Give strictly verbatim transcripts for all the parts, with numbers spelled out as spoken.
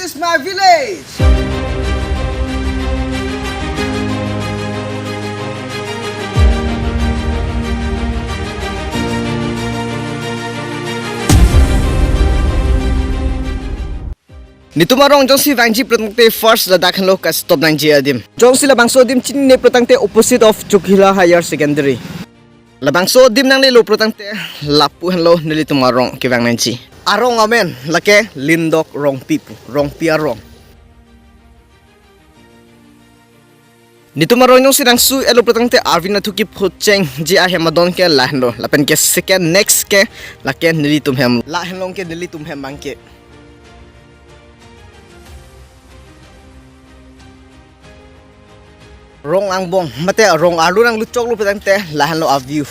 Is my village. Netum arong jongsi vangji pulotangte first ladak henlo ka stop nangji adim. Jongsi labangso adim chinine pulotangte opposite of Chokihola Higher Secondary. Labangso adim nanglelo pulotangte lapu henlo nelitum arong kevang nangji. Arong amen lake Lindok Rongpi pu, Rongpi arong. Netum arong jongsi nangsu-etlo pulotangte arvi nathu kephochengji ahem adon ke lahenlo. Lapen ke second next ke lake nelitum hem. Lahenlo ke nelitum hem abangke. Rong angbong mate rong arlo nangluchoklo pulotangte lahenlo a-view.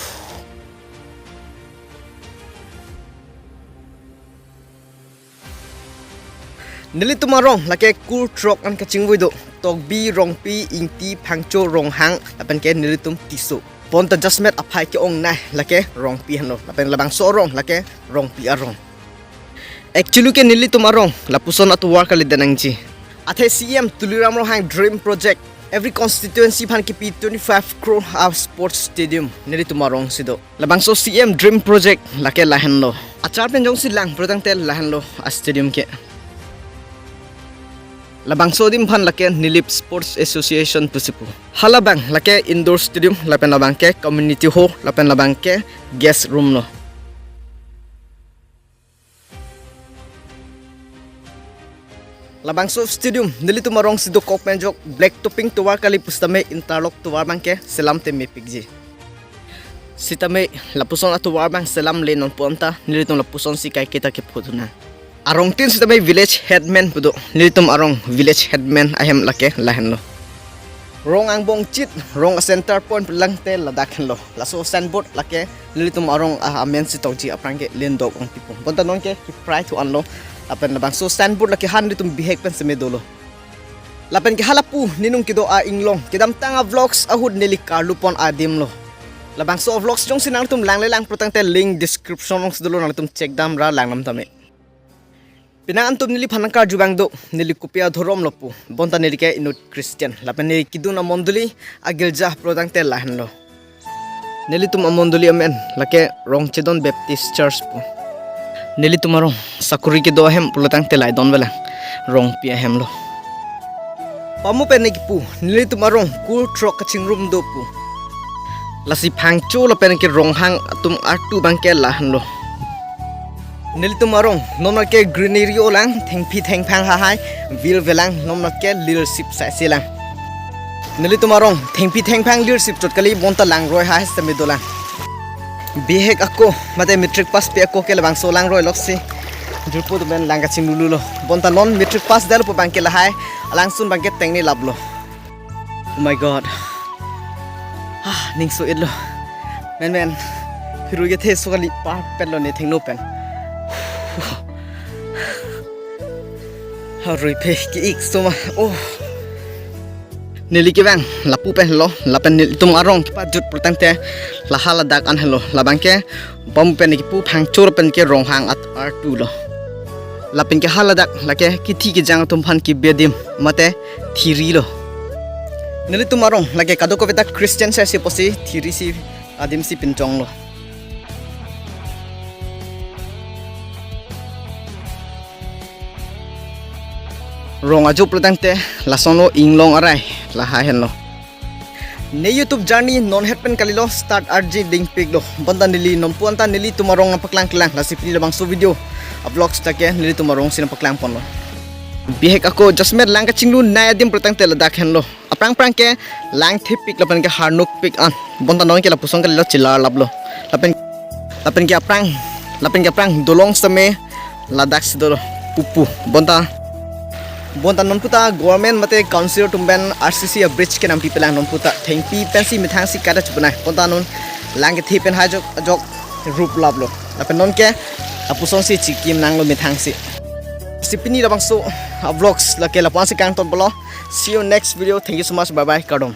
Nelitum arong lake kur throk an kachingvoi do. Tokbi, Rongpi, Ingti, Phangcho, Ronghang, lapen ke nelitum Tisso. Bonta jasemet aphai ke-ongnei lake Rongpi henlo. Lapen labangso arong lake Rongpi arong. Actually ke nelitum arong lapuson atovar kalidet nangji. Athe C E M Tuliram Ronghang dream project, every constituency aphan kipi twenty-five crore a-sports stadium nelitum arongsi do. Labangso C E M dream project lake lahenlo. Achar pen jongsi lang pulotangte lahenlo a-stadium ke. Labangso adim aphan lake Nilip Sports Association pusi pu. Halabang lake indoor stadium, lapen labang ke community hall, lapen labang ke guest room lo. Labangso stadium nelitum arongsi dokok pen ajok black topping tovar kali pusitame interlock tovar abangke selamte mepikji. Sitame lapuson atovar abang selamle, nonpu anta nelitum lapusonsi kaiketa kephotunang. Arongtin sitame village headman pu do, nelitum arong village headman ahem lake lahenlo. Rong angbong chit, rong a-center point pulotangte ladak henlo. Laso signboard lake nelitum arong a-, amen si tokji aphrang ke Lindok Rongpi pu. Bonta nonke keprai thu anlo. Lapen labangso signboard lake han nelitum bihek pen seme dolo. Lapen ke halapu ninung kedo a-inglong kedamtang a-vlogs ahut neli karlu pon adim lo. Labangso a-vlogs jongsi nangtum langle lang pulotangte link description alongsi dolo, nangtum check damra langdam tame. Penang antum neliphan nangkarju abang do, neli kopi adhorom lo pu, bonta neli ke inut Christian, lapen neli kedun amondoli agirja pulotangte lahenlo. Nelitum amondoli amen lake Rongchedon Baptist Church pu. Nelitum arong sakori kedo ahem pulotangte laidon velang, Rongpi ahem lo. Pamu pen neli kipu, nelitum arong kur throk kachingrum do pu. Lasi Phangcho lapen ke Ronghang atum artu abangke lahenlo. Nelitum arong non ke greenery olang, thengpi thengphang hahai, vil velang, non ke lilsip saisi lang. Nelitum arong thengpi thengphang lilsip chot kali, bonta langroi hahai sitame dolang. Bihek ako mate matric pass pi ako ke labangso langroi loksi jirpo atum pen lang kachinglulu lo. Bonta non matric pass detlo pu abangke lahai alangsun abangke tengne laplo. Oh my God. Ah, ning so-etlo. Men men. Hirui kethe so kali, parpet lo ne thengno pen. Harui phe ki-ik so ma. Oh. Neli kevang lapu pen lo, lapen nelitum arong kepajut pulotangte laha ladak an henlo, labangke bom pen kipu Phangcho pen ke Ronghang at artu lo. Lapen ke haladak lake kithi kejang atum aphan kebi adim mate thiri lo. Nelitum arong lake kadokave ta Christian saisi pusi thiri si adim si pinchong lo. Rong ajo pulotangte lason lo, inglong arai lahai henlo. Ne YouTube journey non het pen kalilo, start arji dingpik do. Bonta neli nonpu anta nelitum arong nangpaklang kelang, lasi pini labangso video a-vlogs ta ke nelitum arong si nangpaklang ponlo. Bihek ako jasemet lang kachinglunei adim pulotangte ladak henlo. Aphrang aphrang ke lang thepik lapen ke harnuk pik an. Bonta non ke lapuson kalilo, chelar laplo. Lapen, lapen ke aphrang, lapen ke aphrang dolong sitame ladak si dolo pupu. Bonta, bonta nonpu ta government mate council atum pen R C C a-bridge ke nangpipelang, nonpu ta thengpi pensi methang si kada chupunai. Bonta non lang kethe pen hajok ajok rup laplo. Lapen non ke lapuson si chikim nanglo methang si. Si pini labangso a-vlogs lake lapu-an si kangton pulo. See you next video. Thank you so much. Bye bye. Kardom.